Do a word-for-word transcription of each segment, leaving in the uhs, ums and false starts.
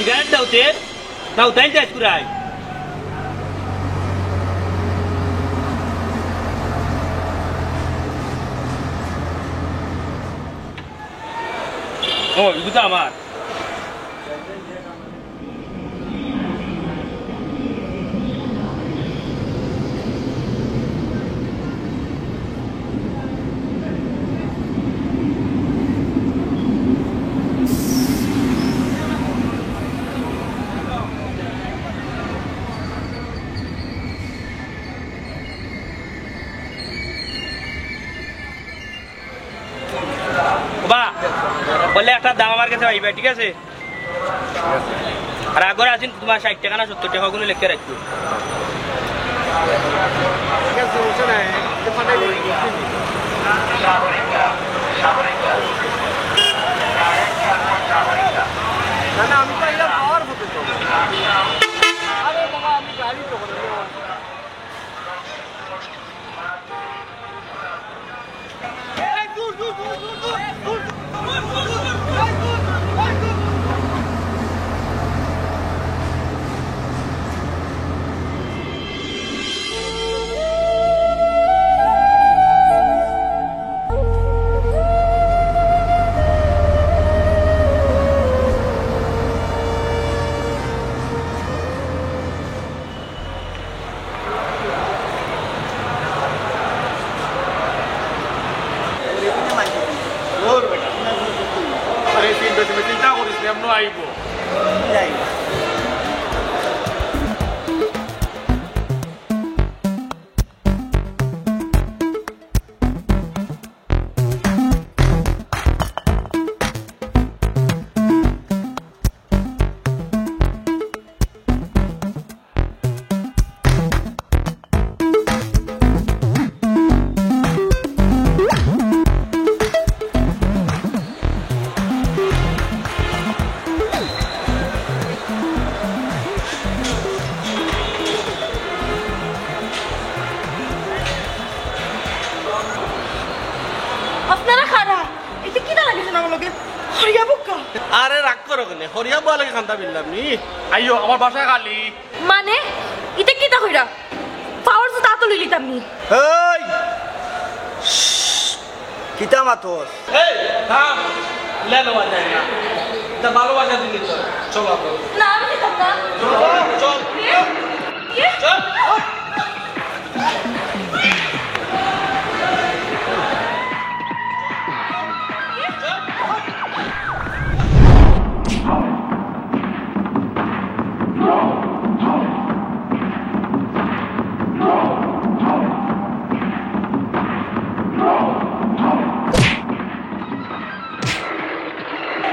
সিগারেট দাও তে, না উঠাইন যাইস কুরাই। ও, ইগু তো আমার। ওবা, বলে একটা দাম আমার কাছে পাইবা, ঠিক আছে? আর আগর আসিন তোমার ষাইট টেকা না সত্তর টেকা, ওগুলো লেখে রাখবো। ঠিক আছে, সমস্যা নাই। এটা পাঠাই দিবি। না, না, আমি তো এলাম পাওয়ার মতো তো। আরে বাবা, আমি গাড়ি তো করে নেবো। ওর বেটা। আরে চিন্তা, তুমি চিন্তা করিস না, এমন আইবো। আপনারা খারা, এটা কিতা লাগিছে না আমার লগে? হরিয়া বুক্কা। আরে রাগ করো কেনে? হরিয়া বুয়া লাগি কান্দা বিল্লাম নি? আইও, আমার বাসা খালি। মানে, ইতা কিতা কইরা? পাওয়ার তো তা তো লইলিতাম নি। এই! কিতা মাতস? এই, থাম। লে নেওয়া যায় না। এটা ভালোবাসা দিলি তো। চল, আপা। না, আমি যেতাম না। চল, চল। এ? এ? চল।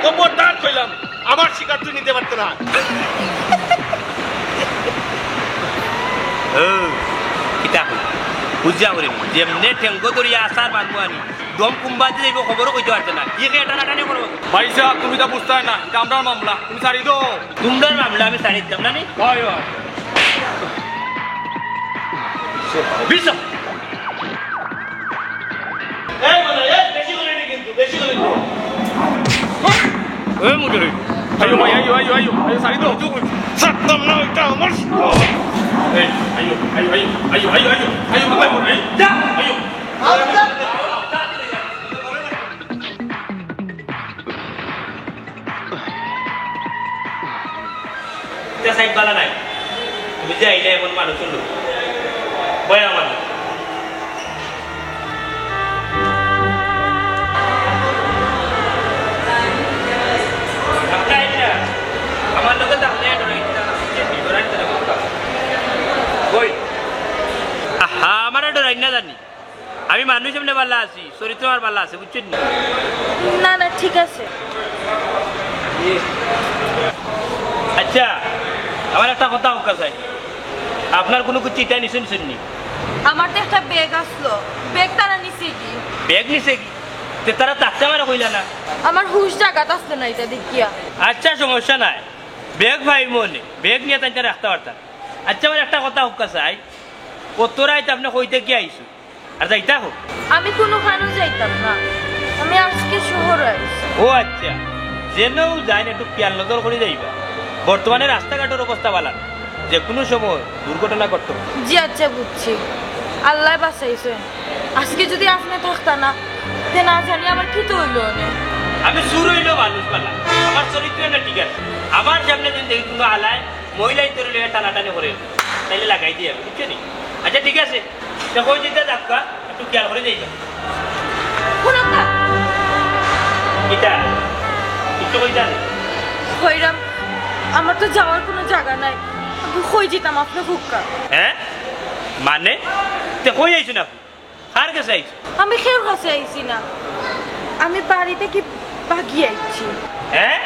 খবরদার কইলাম, আমার শিকার তুই নিতে পারতে না। ও, কিতা কই? বুঝা করিম, যেমনে ঠেঙ্গো ধরিয়া আছাড় মারমু আনি, দম কুম্বাদি যাইবো, খবরও কইতে পারতে না। কি কে টানাটানি করো? ভাই সাহেব, তুমি তা বুঝতায় না, এটা আমরার মামলা, তুমি ছাড়ি দাও। তুমরার মামলা আমি ছাড়ি দিতাম না নি? হয়, হয়। বিশ। এই মানে, এই বেশি করে নি কিন্তু, বেশি করে নি। এই মুজুরি। আইও ভাই, আইও, আইও, আইও, আইও, ছাড়ি দাও। ছাড়তাম না, এটা আমার। এই, আইও, আইও, আইও, আইও, ভাই, এই। যা। আইও। ইটা সাইড বালা নাই। তুমি যে আইলে এমন মানুষ হলো। ভয় আমার। আপনি আইলে আমার লগে তো আপনি ডরাইতে না, ডরাইতে না। কই? আহা, আমারে ডরাই না জানি। আমি মানুষ এমনে বালা আছি, চরিত্র আমার বালা আছে, বুঝছেন নি? না, না, ঠিক আছে। আচ্ছা, আমার একটা কথা কউক্কা চাই, আপনার কুনু কিছু ইটা নিছেন, নিছেন নি? আমার তো একটা ব্যাগ আসলো, ব্যাগ তারা নিছে কি? ব্যাগ নিছে কি? তে তারা থাকতে আমারে কইলা না? আমার হুশ জাগাত আসলো না ইটা দেখিয়া। আচ্ছা, সমস্যা নাই, ব্যাগ পাইমু নে, ব্যাগ নিয়া তাইন রাখতা পারতা। আচ্ছা, আমার একটা কথা কউক্কা চাই, অত রাইত আপনে কই থাকি আইছো? আর যাইতা কই? আমি কুনু খানো যাইতাম না, আমি আজকে শহর আইছি। ও আচ্ছা, যেনেউ যাইন একটু খেয়াল নজর করি যাইবা। বর্তমানে রাস্তাঘাটর অবস্থা ভালা না, যে কুনু সময় দুর্ঘটনা ঘটতো পারে। জি আচ্ছা, বুঝছি। আল্লায় বাঁচাইছইন। আজকে যুদি আপনে থাকতা না, তে না জানি আমার কিতা অইলো অনে। আমি চুর অইলেও মানুষ ভালা, আমার চরিত্র না ঠিক আছে। আমার সামনে যদি দেখি কুনু হালায় মহিলা ইতরে লইয়া টানাটানি করে, তাইলে লাগাই দিই আমি, বুঝছো নি? আচ্ছা, ঠিক আছে, তে কই দিতা যাউক্কা, একটু খেয়াল করি যাইবা। হুনউক্কা। কিতা? কিচ্ছু কইতা নি? কইরাম, আমার তো যাওয়ার কুনু জাগা নাই। কই যিতাম আপনে কউক্কা। হ্যাঁ? মানে? তে কই আইছো না? কার গেছে আইছো? আমি কেউর গেছে আইছি না, আমি বাড়ি থাকি ভাগি আইছি। হ্যাঁ?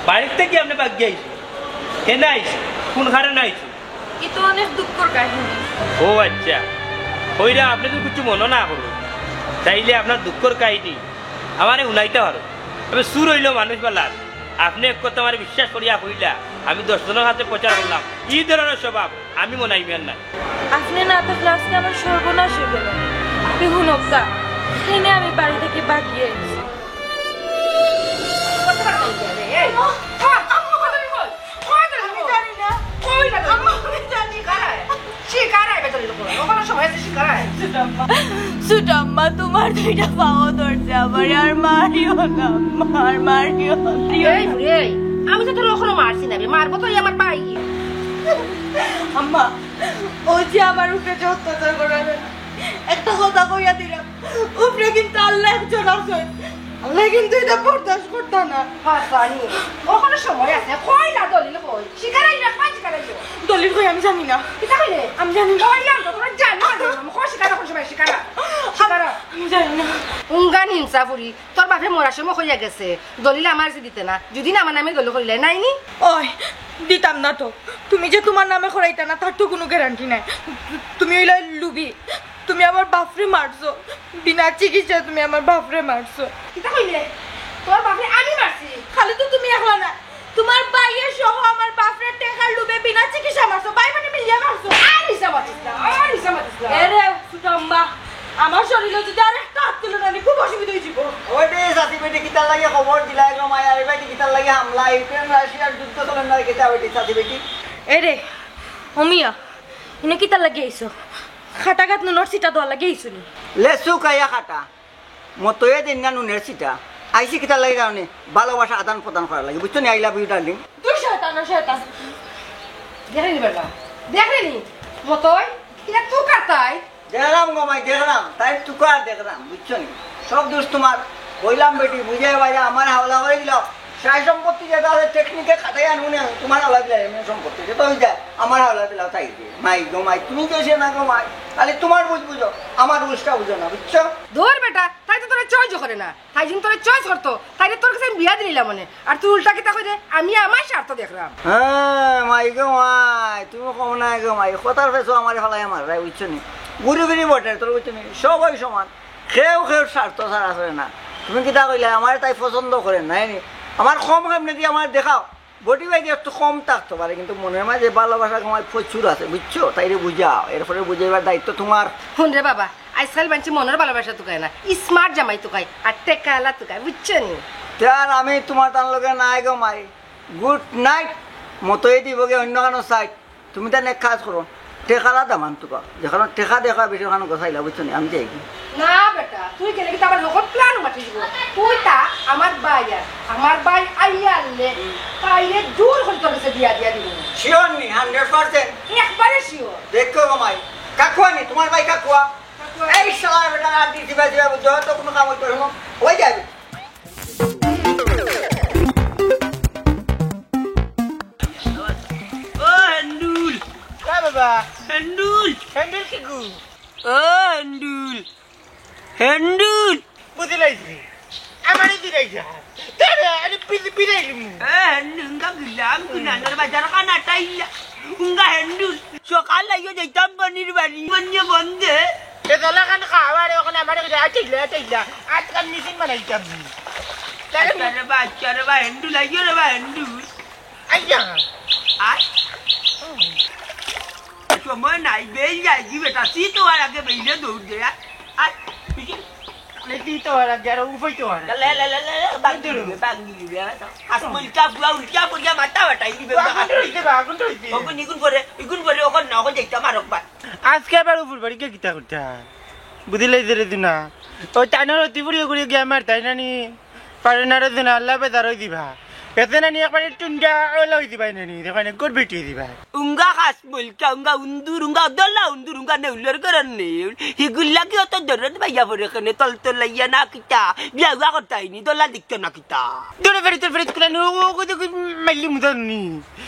বাড়ি থাকি আপনে ভাগি আইছো? কেনে আইছো? কুন কারণে আইছো? ই তো অনেক দুঃখর কাহিনী। ও আচ্ছা, কইরাম আপনে যদি কিচ্ছু মনো না করইন, তাইলে আপনার দুঃখর কাহিনী আমারে হুনাইতা পারো। আমি চুর অইলেও মানুষ ভালা, আপনে এক কথা আমারে বিশ্বাস করিয়া কইলা, আমি দশ জনর কাছে প্রচার করলাম, ই ধরনর স্বভাব আমি মনাইমু আর না। আপনে না থাকলে আজকে আমার সর্বনাশ অইগেলো। তে হুনউক্কা, কেনে আমি বাড়ি থাকি ভাগি আইছি। আমি জানি না। কই না? আম্মা, আমি জানি না। কারায়? সে কারায় বেতন দিল করে? ওখানে সময় আছে, সে কারায়? ছোট আম্মা, তোমার দুইটা পাও ধরছে আমারে, আর মারিও না, আম্মা, আর মারিও না। এই বুড়ি, এই, আমি তো তোর ওখানে মারছি না রে, মারবো তো এই আমার ভাই। আম্মা, ওই যে আমার উপরে যে অত্যাচার করার, একটা কথা কইয়া দিলাম, উপরে কিন্তু আল্লাহ একজন আছইন। আল্লাহ কিন্তু ইটা বরদাস্ত করতা না। হাসানি, ওখানে সময় আছে, কই না দলিল কই? স্বীকারাই না, কই স্বীকারাই না? দলিল কই আমি জানি না। কিতা কইলে? আমি জানি না। কইলাম তো, তোরা জানো না, আমি কই স্বীকারা, কোন সময় স্বীকারা? স্বীকারা। আমি জানি না। উঙ্গান হিংসা ফুরি, তোর বাপে মরার সময় কইয়া গেছে, দলিল আমার কাছে দিতে না, যদি না আমার নামে দলিল করিলে, নাই নি? ওই, দিতাম না তো। তুমি যে তোমার নামে করাইতা না, তার তো কুনু গ্যারান্টি নাই। তুমি অইলা লুবি। তুমি আমার বাপরে মারছো, বিনা চিকিৎসায় তুমি আমার বাপরে মারছো। কিতা কইলে? তোর বাপরে আমি মারছি? খালি তো তুমি একলা না, তোমার ভাইয়ে সহ আমার বাপরে টেকার লোভে বিনা চিকিৎসায় মারছো, ভাই বইনে মিলিয়া মারছো। আর মিছা মাতিস না, আর মিছা মাতিস না। এরে ছোট আম্মা, আমার শরীলো যদি আর একটা আত তুলো না, আমি খুব অসুবিধা অইযিবো। ওই রে চাচি বেটি, কিতার লাগি খবর দিলাই গো মাই? আরে বেটি, কিতার লাগি হামলা? ইউক্রেন রাশিয়ার যুদ্ধ চলের না, কিতা বেটি, চাচি বেটি? এরে, ও মিয়া, ইনো কিতার লাগি আইছো? খাটা গাত নুনর ছিটা দেওয়ার লাগি আইছো নি? লেসু খাইয়া খাটা, মতয়ে দিন না নুনের ছিটা। আইছি কিতার লাগি জানো নি? ভালোবাসা আদান প্রদান করার লাগি, বুঝছো নি? I love you darling। তুই শয়তান, ও শয়তান। দেখরে নি বেটা, দেখরে নি? মতই, কিতা তুকার তাই? দেখরাম গো মাই, দেখরাম। তাই তুকার দেখরাম, বুঝছো নি? সব দোষ তোমার। কইলাম বেটি, বুঝাই বাজা আমার হাওলা করি দিলাও। সাই সম্পত্তি যেটা আছে, টেকনিকে খাটাই আনবো না, তোমার হাওলা দিলাই এমনি সম্পত্তি। যেটা অই যায়, আমার হাওলা দিলাও তাই দিয়ে। মাই গো মাই, তুমি তো সে না গো মাই। খালি তোমার বুঝ বুঝো, আমার বুঝটা বুঝো না, বুঝছো? ধর বেটা, তাই তো তোরা চয়েস করে না। তাই যদি তোরে চয়েস করতো, তাইলে তোর কাছে আমি বিয়া দিলাম মনে। আর তুই উল্টা কিতা কইরে? আমি আমার স্বার্থ দেখরাম। হ্যাঁ, মাই গো মাই, তুমি কও না গো মাই, কথার পেছো আমারে ফালাই আমার রায়, বুঝছো নি? ঘুরি ফিরি বটে, তোর বুঝছো নি? সবাই সমান, কেউ কেউর স্বার্থ ছাড়া চলে না। তুমি কিতা কইলা? আমারে তাই পছন্দ করে না, নি? আমার কম কেমনে দিয়ে আমারে দেখাও। বডি বাইদি একটু কম থাকতো পারে, কিন্তু মনের মাঝে ভালোবাসা তোমার প্রচুর আছে, বুঝছো? তাইরে বুঝাও, এরপরে বুঝাইবার দায়িত্ব তোমার। হুন রে বাবা, আজকাল মানষে মনর ভালোবাসা তুকায় না, স্মার্ট জামাই তুকায়, আর টেকালা তুকায়, বুঝছো নি? তে আর আমি তোমার তার লগে নাই গো মাই। Good night. মতই দিবো গে অন্য কানো সাইড। তুমি তান এক কাজ করো, টেকালা দামান তুকাও, যেখানো টেকা দেখা বেশি ওখানো গোসাইলা, বুঝছো নি? আমি যাই কি? না বেটা, তুই গেলে কিন্তু আমার লগর প্ল্যান মাটি দিব। তুই তা আমার ভাই আর আমার ভাই আইয়া আনলে, তাইলে জোর করে তোর কাছে বিয়া দিয়া দিব। শিওর নি? Hundred percent? একবারে শিওর। দেখো গো মাই, কাকুয়া নি? তোমার ভাই কাকুয়া? কাকুয়া। এই শালা বেটা আর দিবা দিবা, যত কোনো কাম হইতো না, হয়ে যাবে। ও হেন্ডুল। কা বাবা? হেন্ডুল। হেন্ডুল কি গু? ও হেন্ডুল। হেন্ডুল। বুঝি লাইছি। আমারে দিলাই যা। তারে আরে পিলি পিলাই লিমু। এ হেন্ডুল, কা দিলাম, কুনানোর বাজার খানা টাইলা। উঙ্গা হেন্ডুল। সকাল লাগিও যাইতাম গনির বাড়ি। মনে বন্ধে। এ দলা খান খাওয়ারে ওখানে আমারে আটাইলা, আটাইলা। আজকাল মেশিন বানাইতাম। তারে আচ্ছা রে বা, আচ্ছা রে বা, হেন্ডুল আইও রে বা, হেন্ডুল। আইয়া। আয়। সময় নাই, বেইল যায়গি বেটা, শীত অওয়ার আগে বেইলে দৌড় দে, আয়। আয়, পিছে। এই তুই তো আর আগে আর উপায় তো আর। লে, লে, লে, লে, লে, ভাঙ্গি দিবে, ভাঙ্গি দিবে। আসমলকা বুয়া উল্টা পড়িয়া মাথা ফাটাই দিবে। আগুন রইছে বা, আগুন রইছে। অখন ইগুন পরে, ইগুন পরে, অখন না, অখন যাইতাম আর একবার। আজকে আবার উপর বাড়ি গিয়া কিতা করতা? বুঝিলাই যে রে দুনা। ওই টাইনর অতি ফুড়িয়ে করিয়ে গিয়া আমার তাই নানি। পারে না রে দুনা, আল্লাহ বেজার হই দিবা। এতে নানি একবারে টুন্ডা ওলা হই দিবা নানি। দেখো না, গোট বেটি হই দিবা। উঙ্গা খাস বলকা, উঙ্গা উন্দুর, উঙ্গা দলা উন্দুর, উঙ্গা নেউলর গরম নেউল। হিগুল্লা কি অত দরদ বাইয়া পড়ে কেনে তল তল লাইয়া না কিতা? বিয়া উয়া করতাইনি, দলা দিক্ত না কিতা? দূরে ফেরি তোর ফেরি কুলানি, ও, ও, ও, ও, মাইলি মুদানি।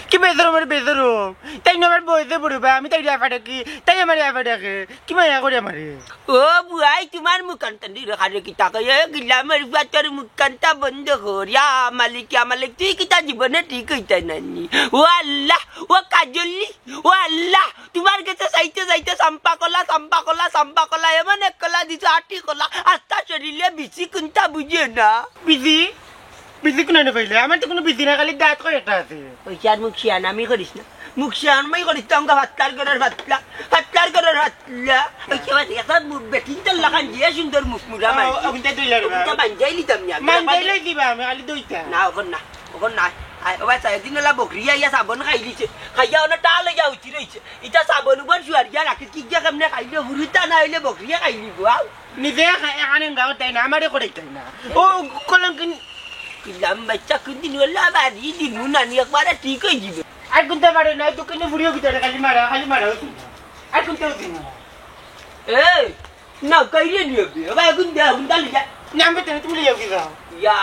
কি বেজার আমার বেজার? তাই না আমার বয়সে বড় বা, আমি তাই রেফা ডাকি, তাই আমার রেফা ডাকে। কি মায়া করে আমারে? ও বুয়াই, তোমার মুখান টান দিয়ে রেখা রেখি তাকে, এ গিলামের ফুয়া, তোর মুখানটা বন্ধ কর। ইয়া মালিক, ইয়া মালিক, তুই কিতা জীবনে ঠিক হইতে নানি। ও আল্লাহ, ও কাজলি, ও আল্লাহ, তোমার গেছে চাইতে চাইতে চাম্পা কলা, চাম্পা কলা, চাম্পা কলা, এমন এক কলা দিছো, আটি কলা, আস্তা শরীরে বিচি কোনটা বুঝে না। বিজি? বিজি কোনানে পাইলে? আমার তো কোনো বিজি না, খালি দাঁত কয়টা আছে। ওই চার মুখ শিয়ান আমি করিস না। মুখ শিয়ান মাই করিস তো, আমগা ফাতলার ঘরের ফাতলা, ফাতলার ঘরের ফাতলা। ওই যে আমার একটা মু-, বেটিন তোর লাখান যে সুন্দর মুখ মুড়া ও, মানছি। ওখানটা দুই লাখ ওখানটা টাকা। মাঞ্জাই লিতাম না। মাঞ্জাই লই দিবা, আমি খালি দুইটা। না, ওখান না, ওখান না। আয়, ও ভাই, সাড়ে তিন বেলা বকরি আইয়া সাবন খাইলিছে। খাইয়া ওনা টাল হইয়া উঠি রইছে। ইটা সাবন উবন শুয়ার গিয়া রাখি কি গিয়া কেমনে খাইলে? হুরুতা না হইলে বকরিয়ে খাইলিব, আও। নিজে খা-, এখানে গাও তাই না, আমারে করে তাই না। ও কলঙ্কিন। কিলাম বাচ্চা কোনদিন ওলা বাড়ি দিমু নানি একবারে ঠিক হয়ে যাবে। আর কোনটা মারে না, তো কেন ফুড়িও ভিতরে খালি মারা, খালি মারা হতো না। আর কোনটা হতো না। এই, না, কাইরে নিয়ে হবে। এবার এখন দে, এখন তাহলে যা। নামবে তো, তুমি লিয়ে যাও। ইয়া,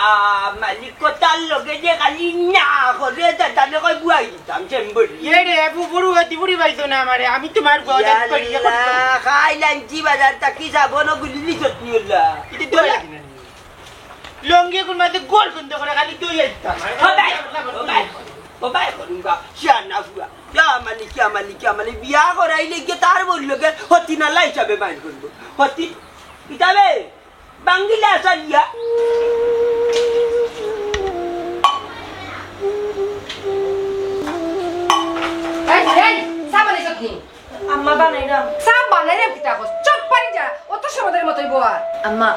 মালিক কথার লগে যে খালি না করে, তা তাহলে কই বুয়াই দিতাম, চেম্বরি। এ রে, বু-, বুড়ু হতি বুড়ি পাইতো না আমারে, আমি তোমার বউ ইয়া দেখতে পারি, এখন তো। আল্লাহ, খাই লাঞ্চি বাজার তাকি সাবন গুলি নি সত্যি হল্লা। এটা দই লাগে না। লঙ্গি কোন মাঝে গোল বন্ধ করে খালি দই আইতাম। ও ভাই, ও ভাই, ও ভাই, করুঙ্গা, শিয়ানা ফুয়া। ইয়া মালিক, ইয়া মালিক, ইয়া মালিক, বিয়া করাইলে গিয়ে তার বললো গে, হতি নালা হিসাবে বাইর করবো। হতি, কিতাবে? বাঙ্গিলা চালিয়া। এই, এই, চা বানাইছত নি? আম্মা, বানাইরাম। চা বানাইরাম কিতা কস? চুপ পারি যা, অত সমাজের মতোই বয়া। আম্মা,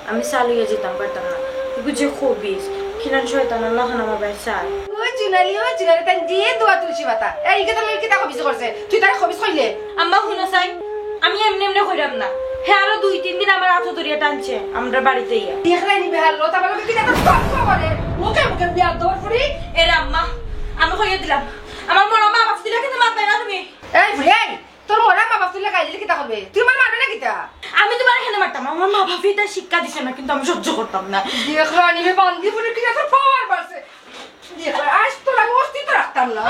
আমি চা লইয়া যেতাম পারতাম না। এগু যে খবিস, কিনান শয়তান আল্লাহ খান আমার বাই চায়। ও জুনালি, ও জুনালি, তাই দিয়ে দোয়া তুলসী পাতা। এই, ইগে তো লই কিতা খবিস করছে? তুই তারে খবিস কইলে? আম্মা, হুনো চাই, আমি এমনি এমনি কইরাম না। হে আরো দুই তিন দিন আমার আতো ধরিয়া টানছে, আমরা বাড়িতে ইয়া। দেখলাই নি বেহাল লো, তার মানে কিতা তো তর্ক করে। মুখে মুখে বিয়ার দৌড় ফুড়ি। এরে আম্মা, আমি কইয়া দিলাম, আমার মরা মা বাপ দিলে কিন্তু মারবে না তুমি। এই ফুড়ি, এই, তোর মরা মা বাপ তুলে গাইলে কিতা করবে? তুই আমার মারবে না কিতা? আমি তোমার এখানে মারতাম, আমার মা বাপ এটা শিক্ষা দিছে না, কিন্তু আমি সহ্য করতাম না। দেখলাই নি বে বান্দি ফুড়ি কিতা তোর পাওয়ার বাড়ছে। দেখলাই, আজ তোর আমি অস্তিত্ব রাখতাম না।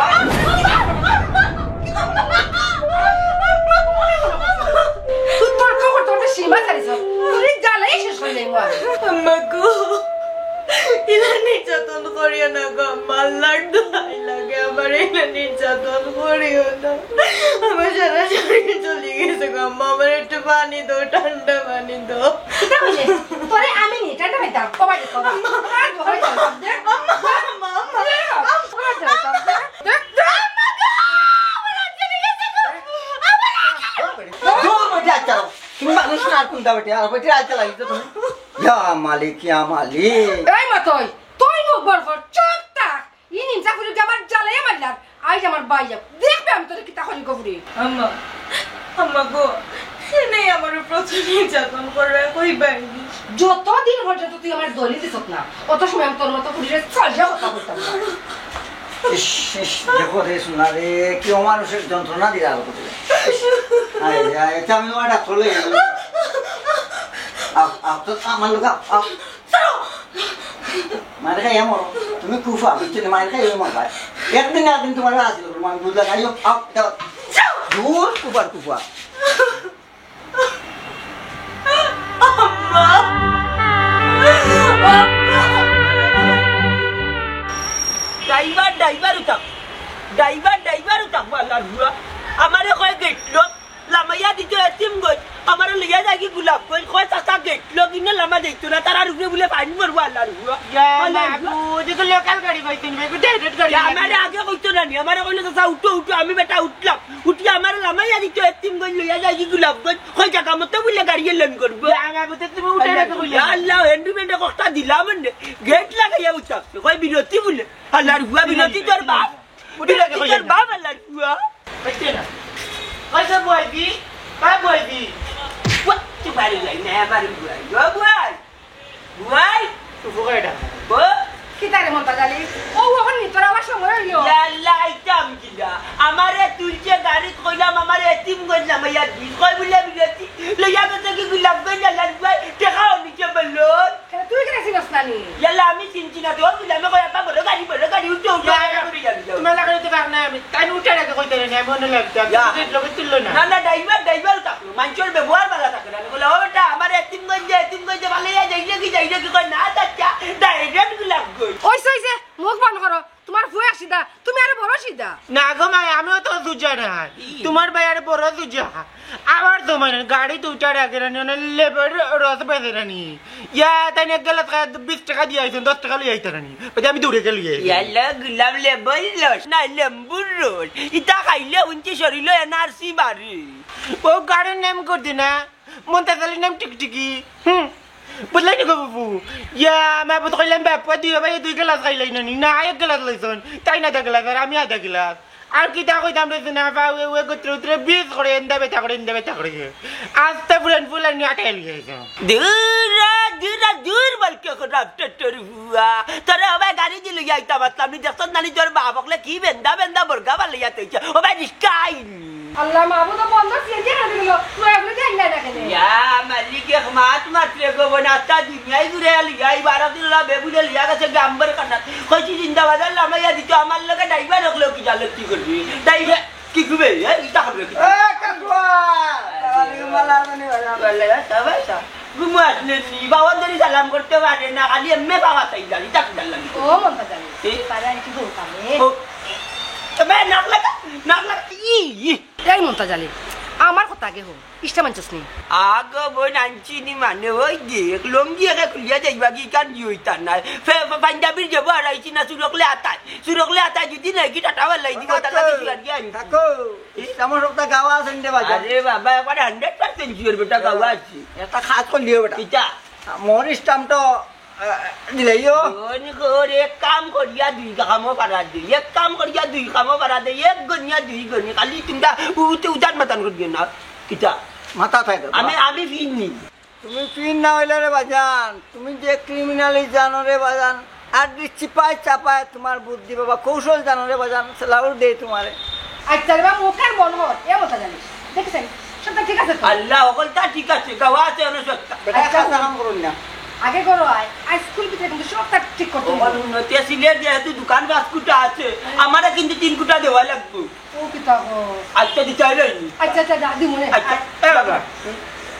তুই তর্ক করতে করতে সীমা ছাড়িস। তুই জ্বালাই শেষ হয়ে যাইব। আম্মা গো, ইলা নির্যাতন করিও না গো আম্মা, আল্লাহর দোহাই লাগে, আমার ইলা নির্যাতন করিও না। আমার সারা শরীর চলে গেছে গো আম্মা, আমার একটু পানি দাও, ঠান্ডা পানি দাও। কিতা কইলে? তোরে আমি নি, ঠান্ডা পানি দাও। ও ভাই, ও ভাই। আম্মা। আর দোহাই দাও, দে। আম্মা, আম্মা, আম্মা। দে, আম্মা। দে, দে। আম্মা গো, আমার হাত চলে গেছে গো। আমার হাত চলে গেছে। দূর বেটি, আচ্ছা। তুমি মানুষ না আর কোনটা বেটি? আর বেটি আচ্ছা লাগিছে তুমি। ইয়া মালিক, ইয়া মালিক। এই মতই, তুই মুখ বড় কর, চুপ থাক। ই নিমচা ফুড়ি আমার জ্বালাইয়া মারলাম। আইজ আমার বাইয়া দেখবে আমি তোরে কিতা করি গো ফুড়ি। আম্মা, আম্মা গো, সে নেই আমার উপর অত নির্যাতন করে, কই বাইনি। যতদিন পর্যন্ত তুই আমার দলি দিছত না, অত সময় আমি তোর মতো ফুড়িরে ছাড়িয়া কথা কইতাম না। ইস, ইস, দেখো রে সোনা রে, কি অমানুষের যন্ত্রণা দিলা আমাকে। ইস, আয়, আয়, এটা আমি তোমার ডাক্তার লই আইবো। আও, আও, তো আমার লোক, আও, আও। মাইর খাইয়া মরো। তুমি কুফা, বুঝছো নি? মাইর খাইয়া মরো ভাই। একদিন না একদিন তোমার আসিল, তোমার বুঝলা না? আইও, আও, যাও। দূর, কুফার কুফা। আম্মা। আম্মা। ড্রাইভার, ড্রাইভার উঠাও। ড্রাইভার, ড্রাইভার উঠাও, আল্লাহর বুয়া। আমারে কয় গেটলো। লামাইয়া দিত এতিম গই, আমারে লইয়া যাইগি গোলাপগঞ্জ, কয় চাচা গেট লক ইনো লামা যাইতো না, তারার উপরে বুলে ফাইন পড়বো আল্লার উপরে। ইয়া আল্লার উপরে। মাবুদ, ইগু লোকাল গাড়ি পাইতো নি, ইগু ডাইরেক্ট গাড়ি ইয়া, লাগে। আমারে আগে কইতো না নি, আমারে কইলো চাচা উঠো উঠো, আমি বেটা উঠলাম, উঠি আমারে লামাইয়া দিতো এতিমগঞ্জ লইয়া যাইগি গোলাপগঞ্জ, কয় জাগা মতো বুলে গাড়ি এলান করবো। ইয়া মাবুদ, তুমি উঠে রাখো বুলে। ইয়া আল্লাহ, হেন্ডু মেন্ডে কষ্টা দিলাম নে, গেট লাগাইয়া উঠাছে, কয় বিরতি বুলে, আল্লার উপরে বিরতি তোর বাপ। উঠে রাখো বিরতি তোর বাপ আল্লার উপরে। পাইছে না? কইছে বইবি? কই বইবি? ওয়া, তুই বাড়ি যাই না, আমার বুয়াই। ও বুয়াই। বুয়াই। তুই ফুকাই ডাক। ও। কিতা রে মন্তাজ আলী? ও, অখন নি তোর আবার সময় অইলো। ইয়াল্লা, আইতাম কিলা? আমারে তুলছে গাড়িত কইলাম, আমারে এতিমগঞ্জ লামাইয়া দিস। কই বুলে বিরতি? লইয়া গেছে কি গোলাপগঞ্জ আল্লার বুয়াই? টেকাও নিছে বলুন। কেনে তুই কিতা চিনস না নি? ইয়াল্লা, আমি চিনছি না তো, বুলে আমি কই, "আপা, বড় গাড়ি, বড় গাড়ি, উঠো, উঠো, ইয়া, আমি যাবি, যাও।" তোমার লাগাইতে পার না আমি, তাই উঠে রাখে কইতে রে, আমি মনে লাগছে, আমি ইয়া। টিকিট লগে তুললো না। না, না, ড্রাইভার, ড্রাইভার থাকলো, মানুষের ব্যবহার ভালা থাকে না। আমি বলে, "ও বেটা, আমার এতিমগঞ্জে, এতিমগঞ্জে ভালো ইয়া যাই নাকি, যাই নাকি?" কয়, "না, চাচা, ডাইরেক্ট গোলাপগঞ্জ।" ওই সই যে, মুখ বন্ধ করো, তোমার ফুয়া সিধা, তুমি আরো বড় সিধা। না গো মাই, আমিও তো সুজা না। ই। তোমার ভাই আরো বড় সুজা। আবার তো মানে গাড়ি দুইটা রাখে রানি, মানে লেবুর রস বেচে রানি। ইয়া, তাই এক গ্লাস খায় বিশ টেকা দিয়া আইছেন, দশ টেকা লইয়া আইতা রানি। ওই যে আমি দৌড়ে গেলি। ইয়াল্লা, গোলাপ লেবুর রস না, লেম্বুর রস। ইতা খাইলে উনতি শরীলো এনার্জি বাড়ে। ও গাড়ির নাম করতে না। মন্তাজ আলীর নাম টিকটিকি। হুম। বুঝলাই নি গো বাবু? ইয়া, আমি আবার তো কইলাম, "বাপ্পা, দুই ভাই দুই গ্লাস খাইলাই না নি?" না, এক গ্লাস লইছন। তাই না আধা গ্লাস, আর আমি আধা গ্লাস। আর কিতা কইতাম রে, না, বা, ওই, ওই গোত্রে উত্রে বিষ করে, এন্দা বেটা করে, এন্দা বেটা করে। আস্তে ফুলান ফুলান নিয়ে আটাই লিয়ে আইছে। দূর, দূর, দূর, বলকে খারাপ টেট্টর ফুয়া। তোরে ও ভাই গাড়ি দি লইয়া আইতাম পারতাম নি, দেখছত না নি তোর বাপ অকলে কি বেন্দা বেন্দা বর্গা বালাইয়া তৈছে। ও ভাই রিস্কা আইনি। আল্লাহ মাবুদ, ও বন্ধ সিএনজি খান দিল, লয়া বলে দিয়ে আইলা না কেনে? ইয়া মালিক, এক মাত মাত্রে গো বোন, আত্তা দুনিয়াই ঘুরে আলি, ইয়া এই বারো দিন লা বেবুলে লিয়া গেছে গাম্বর কান্না। কইছি জিন্দাবাদ আল্লাহ মাইয়া দিত, আমার লগে ড্রাইভার অকলেও কি জালে কি করবি? ড্রাইভার কি ঘুমে? এ, ইটা করবে কি? এ, কাকুয়া! আরে, মালা জানি বাজার। বলে, "এ, তবে তো ঘুমো আসলে নি, বাবা ধরি সালাম করতে পারে না, খালি এমনি বাবা তাই জানি, তাকে জানলাম।" ও মন্তাজ আলী, এ? পারে আর কি বলতাম, এ? ও, তবে নাক লাগা, নাক লাগা, ই, ই। এই মন্তাজ আলী, আমার কথা আগে হোক, ইষ্টা মানছস নি? আগো বই নানছি নি মানে, ওই দেখ, লঙ্গি একে খুলিয়া যাইবা কি কান দি হইতা নাই। ফে-, ফে-, পাঞ্জাবির যাবো আর আইছি না, সুরকলে আতায়। সুরকলে আতায় যদি নাই কি টাটা বালাই দিব, তার লাগি সুয়ার গিয়া আনছি। থাকো। ইসলামর সবটা গাওয়া আছে নি রে বাজান? আরে বাবা, একবারে হান্ড্রেড পার্সেন্ট শিওর বেটা, গাওয়া আছে। একটা কাজ করলিও বেটা। কিতা? মোর ইসলাম তো, আহ, দিলাইও। গনি গো, এক কাম করিয়া দুই কামো পারা দে, এক কাম করিয়া দুই কামো পারা দে, এক গনিয়া দুই গনি, খালি তোমরা উতে উজান মাতান করিও না। কিতা? মাথা থাকে তো। আমি, আমি ফিরনি। তুমি ফির না হইলে রে বাজান, তুমি যে ক্রিমিনালি জানো রে বাজান, আর দি চিপায় চাপায় তোমার বুদ্ধি বাবা, কৌশল জানো রে বাজান, সেলাউর দেই তোমারে। আচ্ছা রে বাবা, মুখ আর বন্ধ কর, এ কথা জানিস। দেখছেন, সবটা ঠিক আছে তো? আল্লাহ, অকলতা ঠিক আছে, গাওয়া আছে, অনেক সস্তা। বেটা, আচ্ছা, কাজ কাম করুন না। আগে করো আয়, আজ স্কুল ভিতরে কিন্তু সবটা ঠিক করতে হবে। অকল উন্নতি সিলেট যেহেতু দোকান পাঁচ কুটা আছে, আমারে কিন্তু তিন কুটা দেওয়া লাগবে। ও কিতা গো? আচ্ছা, দিতে হইল নি? আচ্ছা, আচ্ছা, যা, দিমু নে। আচ্ছা, এ বাবা,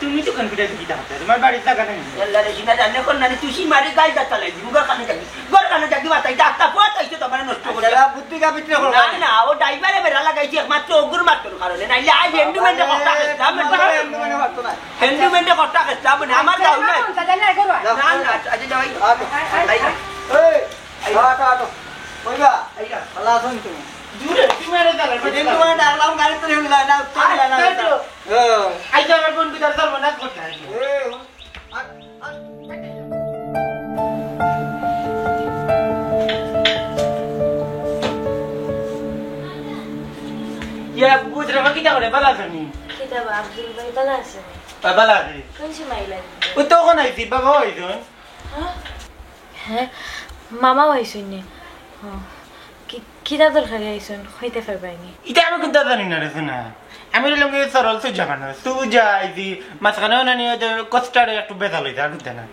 তুমি তো কম্পিউটার শিখিতে হবে, তোমার বাড়ির জায়গা নাই। আল্লাহ রে, সিনা জানে কোন নানি তুই মারে গাই দা চালাই দিমু, ঘর কানে যাবি, ঘর কানে যাবি, মাথায় দা, তা পথ আইছে তোমার নষ্ট করে। আচ্ছা, বুদ্ধি গা ভিতরে করো। না, না, ও ড্রাইভারে বেড়া লাগাইছে একমাত্র ওগুর মাত্র কারণে, নাইলে আজ হেন্ডুমেন্টে কথা খেতাম না। হেন্ডুমেন্টে মারতো না। হেন্ডুমেন্টে কথা খেতাম না, আমার দাও না। আচ্ছা, যাও, যাও, যাও, করো। না, না, আচ্ছা, যাও, আয়, আয়, আয়, আয়। এই, আটো, আটো। কইবা? আইয়া। ভালা আছইন তুমি? জুরে, তুমি আরে দাঁড়া, এদিন তোমার ডাকলাম, গাড়ি তো নিলাম না, উত্তর দিলা না। আচ্ছা, তো। হ্যাঁ। আইসা আমার বোন কি তার সর্বনাশ করতে হয়? এ, আর, আর, ইয়া, বুঝ রে, বাকি তা করে, ভালা আছইন? কিতা বা, আব্দুল ভাই ভালা আছে? বা, ভালা আছে। কোন সময় আইলা? ও তো অখন আইছি, বাবা, ওই তো। হ্যাঁ? হ্যাঁ, মামাও আইছইন নি? ও, কি, কিতা দরকারে আইছইন? কইতে পারবায় নি? ইতা আমি কুন্তা জানি না রে সোনা। আমি অইলাম গিয়া সরল সুজা মানুষ। সুজা আইছি, মাঝখানে অনানি অইতে কোস্টারে একটু বেজাল অইছে, আর কুন্তা না।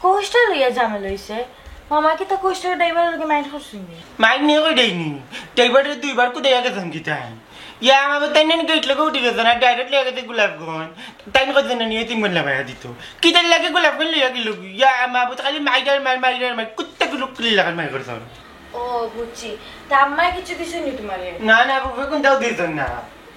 কোস্টার লইয়া ঝামেলা অইছে? মামা কিতা কোস্টার ড্রাইভারর লগে মাইন্ড করছইন নি? মাইন্ড নি কই দেইনি। ড্রাইভাররে দুইবার কুদাইয়া গেছইন কিতা? ইয়া, আমার তাইন গেট লগে উঠি গেছে না, ডাইরেক্ট লইয়া গেছে গোলাপগঞ্জ। তাইন কইছে না, নিয়ে তিন গুণ লাগাইয়া দিত। কিতার লাগি গোলাপগঞ্জ লইয়া গেল? ইয়া, আমার খালি মাইরার মাই, মাইরার মাই, কুত্তা গুলো কুলি লাগার মাই করছে। ও, বুঝছি। তা আম্মায় কিছু দিছইন নি তোমারে? না, না, বাবা, কুন্তাও দিছইন না।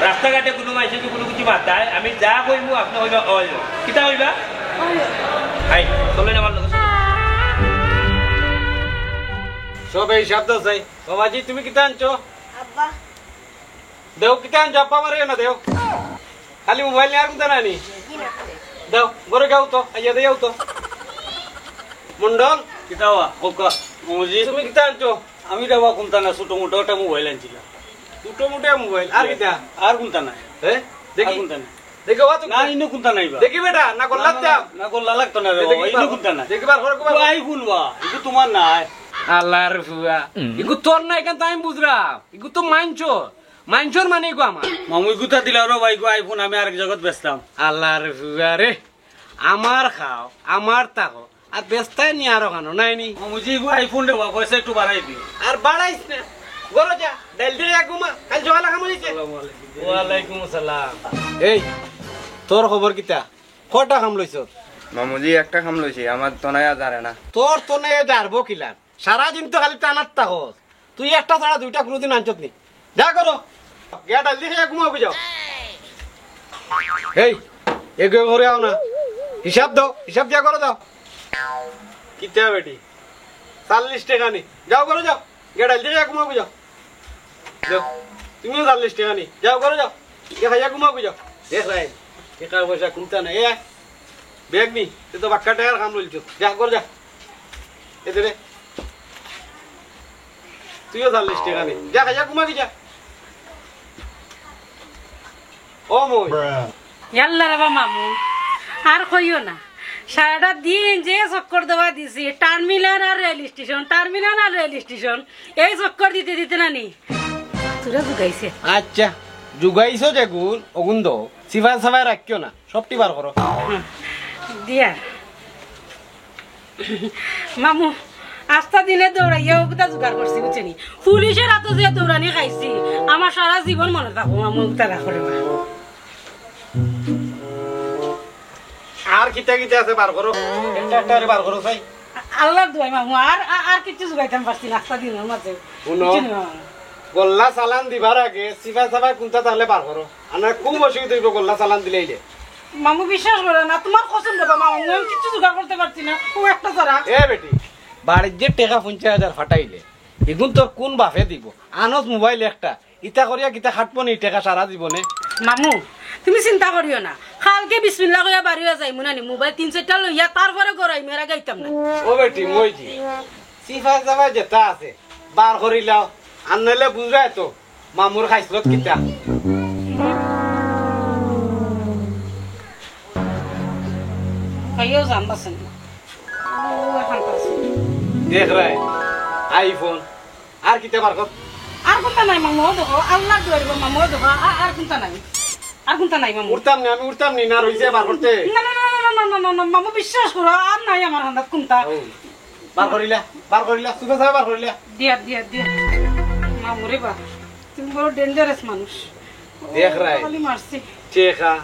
রাস্তাঘাটে কুনু মানষে যুদি কুনু কিছু মাতায়, আমি যা কইমু, আপনে কইবা, "অয়, অয়।" কিতা কইবা? "অয়, অয়।" হাই, চলেন আমার লগে। সবে হিসাব দেও চাই। বাবাজি, তুমি কিতা আনছো? আব্বা। দেও, কিতা আনছো? আব্বা মারিও না, দেও। খালি মোবাইল নিয়া আর কুন্তা নাই নি? জি না। দেও, ঘরো যাও তো, আইয়া দেও তো। মন্ডল। কিতা বা? ওকা, মামুজি। তুমি কিতা আনছো? আমি দেবা কুন্তা না, ছোট মোটো একটা মোবাইল আনছিলাম। ছোট মোটো মোবাইল? আর কিতা? আর কুন্তা নাই। হ্যাঁ? দেখি। আর কুন্তা নাই। দেখি, ওয়া তো না, ইনো কুন্তা নাই বা। দেখি বেটা, না গল্লাত না, না, দাম। না, গল্লা লাগতো না রে এ, বাবা, দেখি ইনো বার। কুন্তা নাই। দেখি বার, ঘরো বার। ওয়াই কুন বা, ইগু তোমার নাই। আল্লার ফুয়া। ইগু তোর নাই কেন, তাই আমি বুঝরাম। ইগু তো মানষর। মানষর মানে ইগু আমার। মামু, ইগুতা দিলাও রে বা, ইগু iPhone আমি আরেক জাগাত বেচতাম। আল্লার ফুয়া রে। আমার খাও, আমার থাকো, আর বেচতায় নি আরো খানো, নাই নি? মামুজি, ইগু iPhone রে বা, পয়সা একটু বাড়াই দিও। আর বাড়াইস না, ঘরো যা, ডাইল দিয়া ঘুমা, কাইল সকালে কাম অইছে। আসসালামু আলাইকুম। ওয়ালাইকুম আসসালাম। এই, তোর খবর কিতা? কয়টা কাম লইছস? মামুজি, একটা কাম লইছি, আমার তনাইয়া জারে না। তোর তনাইয়া জারবো কিলা? সারাদিন তো খালি টানাত থাকস। তুই একটা ছাড়া দুইটা কুনুদিন আনছত নি। যা ঘরো। গিয়া ডাইল দিয়া খাইয়া ঘুমাও, যাও। এই, এগু ঘরো আও না। হিসাব দেও, হিসাব দিয়া ঘরো যাও। কিতা বেটি? চাল্লিশ টেকা নি। যাও ঘরো যাও। গিয়া ডাইল দিয়া খাইয়া ঘুমাও, যাও। যাও। তুমিও চাল্লিশ টেকা নি। যাও ঘরো যাও। গিয়া খাইয়া ঘুমাও, যাও। দেখ রায়, টেকার পয়সা কুন্তা নাই। এ, ব্যাগ নি, তুই তো বাক্কা টেকার কাম লইছস। যা, ঘরো যা। এ দে রে। তুইও চাল্লিশ টেকা নি। যা, খাইয়া ঘুমাবি যা। ও মই। ইয়াল্লা রে বা মামু, আর কইও না। সারাটা দিন যে চক্কর দেওয়া দিছি, টার্মিনাল আর রেল স্টেশন, টার্মিনাল আর রেল স্টেশন, এই চক্কর দিতে দিতে না নি। তোরা জুগাইছে। আচ্ছা, জুগাইছো যেগুন, অগুন দো, সিফাই সাফাই রাখিও না। সবটি বার করো। হুম, দিয়া। মামু, আস্তা দিনে দৌড়াইয়া অগুতা জোগাড় করছি, বুঝছো নি? পুলিশর আতো যে দৌড়ানি খাইছি, আমার সারা জীবন মনো থাকবো, মামু, অগুতা রাখো রে মা। আর কিতা কিতা আছে বার করো, একটা একটা করে বার করো চাই। আ-, আল্লার দোয়াই মামু, আর, আ-, আর কিচ্ছু জুগাইতাম পারছি না আস্তা দিনর মাঝে। হুনো, বুঝছো নি মামু? গল্লা চালান দিবার আগে সিফাই সাফাই কুন্তা থাকলে বার করো। আর না খুব অসুবিধা অইবো গল্লা চালান দিলাইলে। মামু বিশ্বাস করো না, তুমার কসম রে বা মামু, আমি কিচ্ছু জোগাড় করতে পারছি না, অউ একটা ছাড়া। এ বেটি, বাড়িত যে টেকা পঞ্চাশ হাজার ফাটাইলে, ইগুন তোর কুন বাপে দিবো? আনস মোবাইল একটা, ইতা করিয়া কিতা খাটবো নি টেকা সারা জীবনে? মামু, তুমি চিন্তা করিও না, কালকে বিসমিল্লা কইয়া বাড়িয়া যাইমু না নি, মোবাইল তিন চাইরটা লইয়া তারপরে ঘর আইমু, এর আগে আইতাম না। ও বেটি, মই জি, সিফাই সাফাই যেতা আছে, বার করিলাও, আর নাইলে বুঝরায় তো, মামুর খাইছলত কিতা? খাইয়াও জান বাঁচেন না। ও, এখন তো আছে। দেখ রায়, iPhone, আর কিতা বার কর? আর কুন্তা নাই মামু, অউ দেখো, আল্লার দোয়াই রে বা মামু, অউ দেখো, আ-, আর কুন্তা নাই। আর কুন্তা নাই মামু। উঠতাম নি, আমি উঠতাম নি, না রইছে বার করতে। না, না, না, মামু বিশ্বাস করো, আর নাই আমার হান্দাত কুন্তা। ও। বার করিলা, বার করিলা, চুপে চাপে বার করিলা। দিয়া, দিয়া, দিয়া। মামু রে বা, তুমি বড় dangerous মানুষ। দেখ রায়। খালি মারছি। টেকা।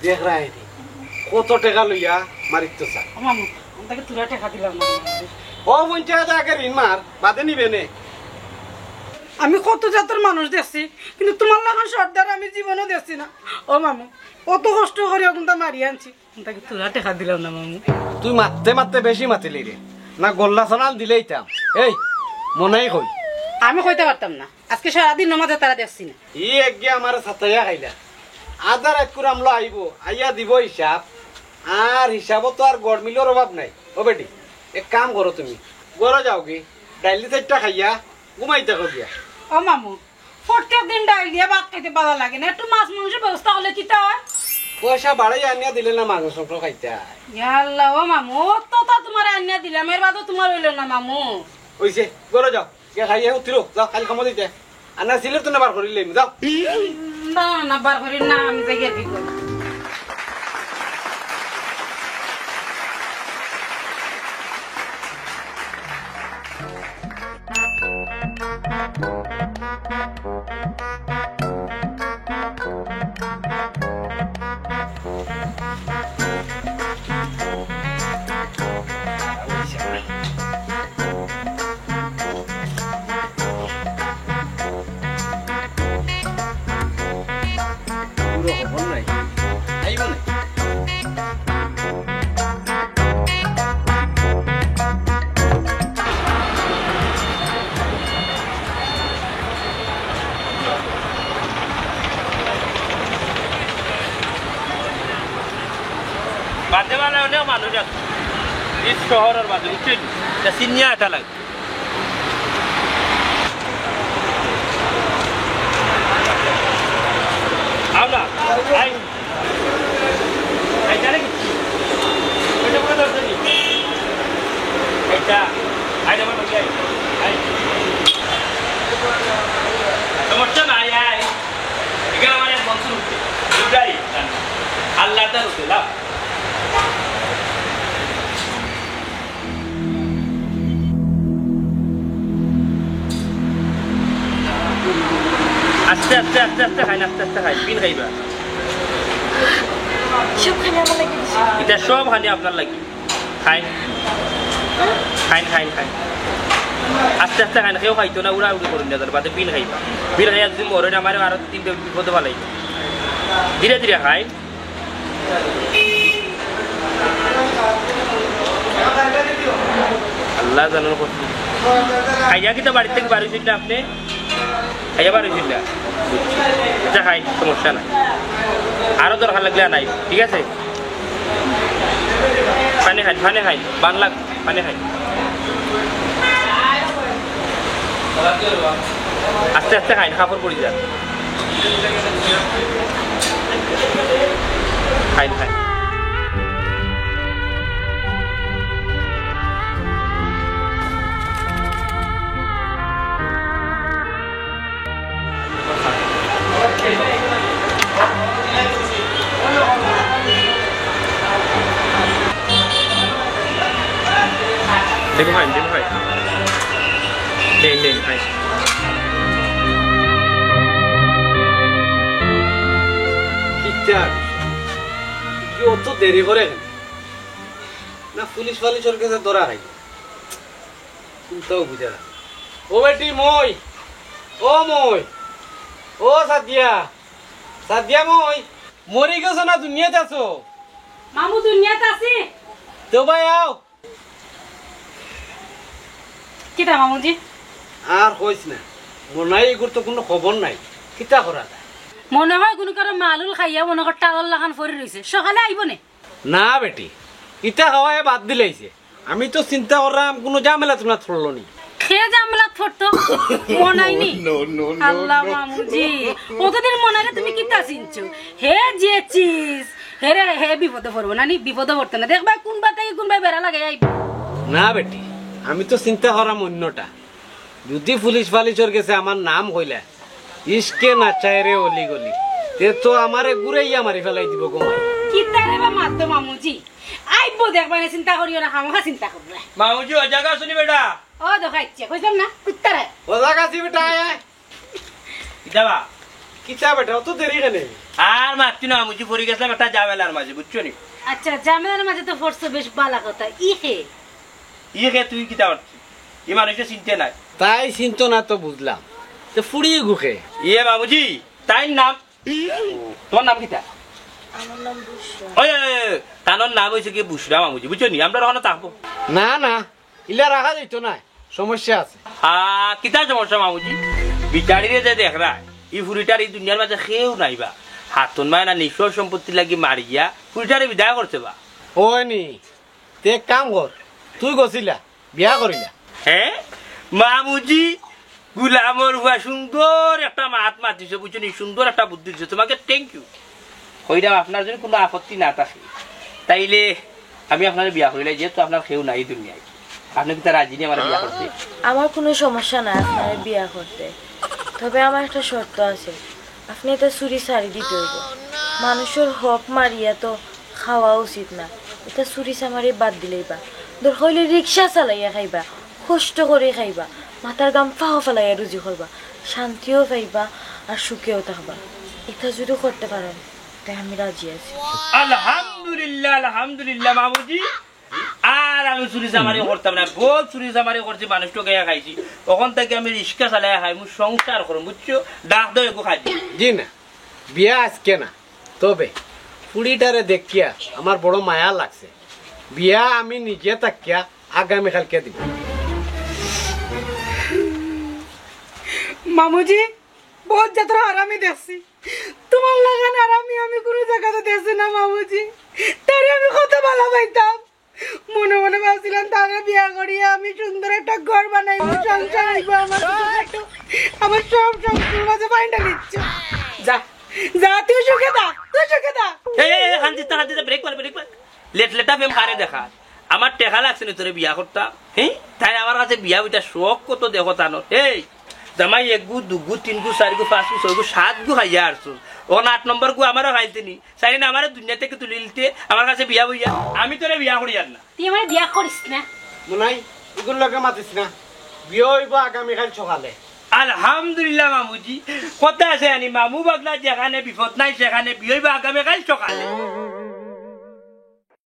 দেখ রায় নি। কত টেকা লইয়া মারিত চা। ও মামু, আমারে থুড়া টেকা দিলাও না। ও পঞ্চাশ হাজার আগে ঋণ মার, বাদে নিবে নে। আমি কত জাতর মানুষ দেখছি, কিন্তু তুমার লাখান সর্দার আমি জীবনেও দেখছি না। ও মামু, কত কষ্ট করি অগুনতা মারি আনছি। তাকে তোরা টেকা দিলাম না, মামু। তুই মাততে মাততে বেশি মাতিলি রে। না গল্লা চালান দিলাইতাম। এই, মনাই কই? আমি কইতাম পারতাম না। আজকে সারাদিন নমাজে তারা দেখছি না। ই একগে আমারে সাতাইয়া খাইলা। আধা রাইত করে আমলো আইবো, আইয়া দিবো হিসাব। আর হিসাবো তো আর গরমিলর অভাব নাই। ও বেটি, এক কাম করো তুমি। ঘরো যাওগি, ডাইল দি চাইরটা খাইয়া ঘুমাই থাকো গিয়া। ও মামু, প্রত্যেক দিন ডাইল দিয়া ভাত খাইতে ভালা লাগে না, একটু মাছ মাংসর ব্যবস্থা করলে কিতা অয়? পয়সা বাড়াইয়া আনিয়া দিলে না মাংস মাংস খাইতায়। ইয়া আল্লাহ, ও মামু, অত তো তুমারে আনিয়া দিলাম, এর বাদে তুমার অইলো না মামু। অইছে, ঘরো যাও, গিয়া খাইয়া উঠিরো, যাও, কাইল কামো যাইতায়। আর না সিলেট তো না বার করিলাইমু, যাও। না, না, বার করিও না, আমি যাই গিয়া কি করি। মানুষ আছে, এই শহরের মাঝে, বুঝছইন? এটা চিনিয়া এটা লাগে। আও না, আই। আই, জানে কি? ওইটা কোনো দরকার নেই। এইটা, আই, আমার ভাই, আই। আই। সমস্যা নাই, আই। এখানে আমার এক বন্ধু উঠবে। বুঝাই, আল্লাহ তার উঠবে, লাও। আস্তে আস্তে আস্তে আস্তে খাইন, আস্তে আস্তে খাইন, বিন খাইবা। সব খানি আমার লাগি দিছে। এটা সব খানি আপনার লাগি। খাইন, খাইন, খাইন, খাইন। আস্তে আস্তে খাইন, কেউ খাইতো না, উড়া উড়ি করুন না, তার বাদে বিন খাইবা। বিন খাইয়া যদি মরেন, আমারে আরো তিনটে বিপদে ফালাই। ধীরে ধীরে খাইন। আল্লাহ জানার কথা। খাইয়া কিতা বাড়ির থেকে বার হইছেন না আপনি? খাইয়া বার হইছেন না? আচ্ছা, খাই, সমস্যা নাই। আরো দরকার লাগলে আনাই, ঠিক আছে? পানি খাই, পানি খাই, বান লাগ, পানি খাই। আস্তে আস্তে খাইন, কাপড় পড়ি যার। খাইন, খাইন। দেখো ভাই, দেখো ভাই। দেন, দেন, ভাই। কিতা? কি অত দেরি করে কেনে? না পুলিশ ফালিশর গেছে ধরা খাই। কুনটাও বুঝা না। ও বেটি মই, ও মই, ও সাদিয়া, সাদিয়া মই, মরি গেছো না দুনিয়াত আছো? মামু দুনিয়াত আছি। তো ভাই আও। কিতা মামুজি? আর কইস না, মনাই এগুর তো কুনু খবর নাই, কিতা করা যায়? মনে হয় কুনু কারো মালুল খাইয়া মনে কর টালর লাখান ফরি রইছে, সকালে আইবো নে। না বেটি, ইতা খাওয়ায় বাদ দিলাইছে। আমি তো চিন্তা করলাম কুনু ঝামেলা তুমরা ধরলো নি। কে ঝামেলাত পড়তো? মনাই নি? No, no, no, আল্লাহ no। মামুজি, অতদিন মনাইরে তুমি কিতা চিনছো? হে যে চিজ, হে রে, হে বিপদে পড়বো না নি? বিপদে পড়তো না। দেখবা কুনবা থাকি কুনবা বেড়া লাগাই আইবো। না বেটি, আমি তো চিন্তা করাম অন্যটা। যদি পুলিশ ফালিশর গেছে আমার নাম কইলা, ইশকে না চায় রে অলি গলি, তে তো আমারে ঘুরাইয়া মারি ফালাই দিবো গো মাই। কিতারে বা মারতো মামুজি? আইবো দেখবা নে, চিন্তা করিও না, খামোখা চিন্তা করবে। মামুজি, ও জাগা শুনি বেটা। ও দেখাইছে, কইলাম না, কুত্তারে। ও জাগা আছি বেটা, আয়, আয়। কিতা বা? কিতা বেটা, অত দেরি কেনে? আর মাতছি না মামুজি, পড়ি গেছিলাম একটা ঝামেলার মাঝে, বুঝছো নি? আচ্ছা, ঝামেলার মাঝে তো পড়ছো, বেশ ভালা কথা। ই কে? ই কে তুই কিতা করছিস? ই মানুষে চিনতে নাই। তাই চিনতো না তো বুঝলাম। তে ফুড়ি গুখে। ইয়ে মামুজি, তাইর নাম, তোমার নাম কিতা? আমার নাম বুশরা। ওই, ওই, ওই, ওই, তানোর নাম হইছে কি বুশরা মামুজি, বুঝছো নি? আমরা ওখানে থাকবো। না, না, ইলা রাখা যাইতো না, সমস্যা আছে। আ, কিতা সমস্যা মামুজি? বিচারিরে যে দেখরা, ই ফুড়িটার ই দুনিয়ার মাঝে কেউ নাই বা। হাতন মায় না নিঃস্ব সম্পত্তি লাগি মারিয়া ফুড়িটারে বিদায় করছে বা। ওই নি, তে এক কাম কর, তুই গছিলা, বিয়া করিলা। হ্যাঁ? মামুজি, গুলামর ফুয়া সুন্দর একটা মাত মাতিছো, বুঝছো নি? সুন্দর একটা বুদ্ধি দিছো, তোমাকে thank you। কইরাম, আপনার যদি কুনু আপত্তি না থাকে, তাইলে আমি আপনারে বিয়া করিলাই, যেহেতু আপনার কেউ নাই দুনিয়াত। আপনে কিতা রাজি নি আমারে বিয়া করতে? আমার কুনু সমস্যা নাই আপনারে বিয়া করতে, তবে আমার একটা শর্ত আছে, আপনে ইতা চুরি ছাড়ি দিতে অইবো। মানুষর হক মারিয়া তো খাওয়া উচিত না, ইতা চুরি চামারি বাদ দিলাইবা। দরকার অইলে রিক্সা চালাইয়া খাইবা, কষ্ট করি খাইবা, মাথার ঘাম পাও ফালাইয়া রুজি করবা, শান্তিও পাইবা আর সুখেও থাকবা। ইতা যদি করতে পারইন, তে আমি রাজি আছি। আলহামদুলিল্লাহ, আলহামদুলিল্লাহ মামুজি। আর আমি চুরি চামারি করতাম না, বহুত চুরি চামারি করছি, মানুষ ঠকাইয়া খাইছি। অখন থাকি আমি রিক্সা চালাইয়া খাইমু, সংসার করমু, বুঝছো? ডাক দেও একটু খাইছি। জি না, বিয়া আজকে না, তবে ফুড়িটারে দেখিয়া আমার বড় মায়া লাগছে। বিয়া আমি নিজে থাকিয়া আগামী কালকে দিমু। মামুজি, বহুত জাতর হারামি দেখছি, তোমার লাখান হারামি আমি কুনু জাগাত দেখছি না মামুজি। তারে আমি কত ভালা পাইতাম। বিয়া করিয়া আমি সুন্দর একটা ঘর বানাইবো, সংসার হইবো আমার। আমার সব সংসার মাঝে ফাইনাল ইচ্ছে। যা, যা, তুই সুখে থাক, তুই সুখে থাক। এই, এই, এই, কান্দিস না, কান্দিস না, ব্রেক মার, ব্রেক মার। লেট লেটা ফেম কারে দেখা। আমার টেকা লাগছে না তোরে বিয়া করতাম। হ্যাঁ, তাই আমার কাছে বিয়া ওইটা শখ কত দেখো তানো। এই, জামাই এক গু, দু গু, তিন গু, চার গু, পাঁচ গু, ছয় গু, সাত গু খাইয়া আরছস। অন আট নম্বর গু আমারও খাইলতে নি। চাই না আমারে দুনিয়া থেকে তুলি নিতে, আমার কাছে বিয়া বইয়া। আমি তোরে বিয়া করি আর না। তুই আমার বিয়া করিস না। মুনাই, এগুর লগে মাতিস না। বিয়া হইব আগামীকাল সকালে। আলহামদুলিল্লাহ মামুজি, কথা আছে আনি মামু বাগনা যেখানে বিপদ নাই সেখানে বিয়া হইব আগামীকাল সকালে।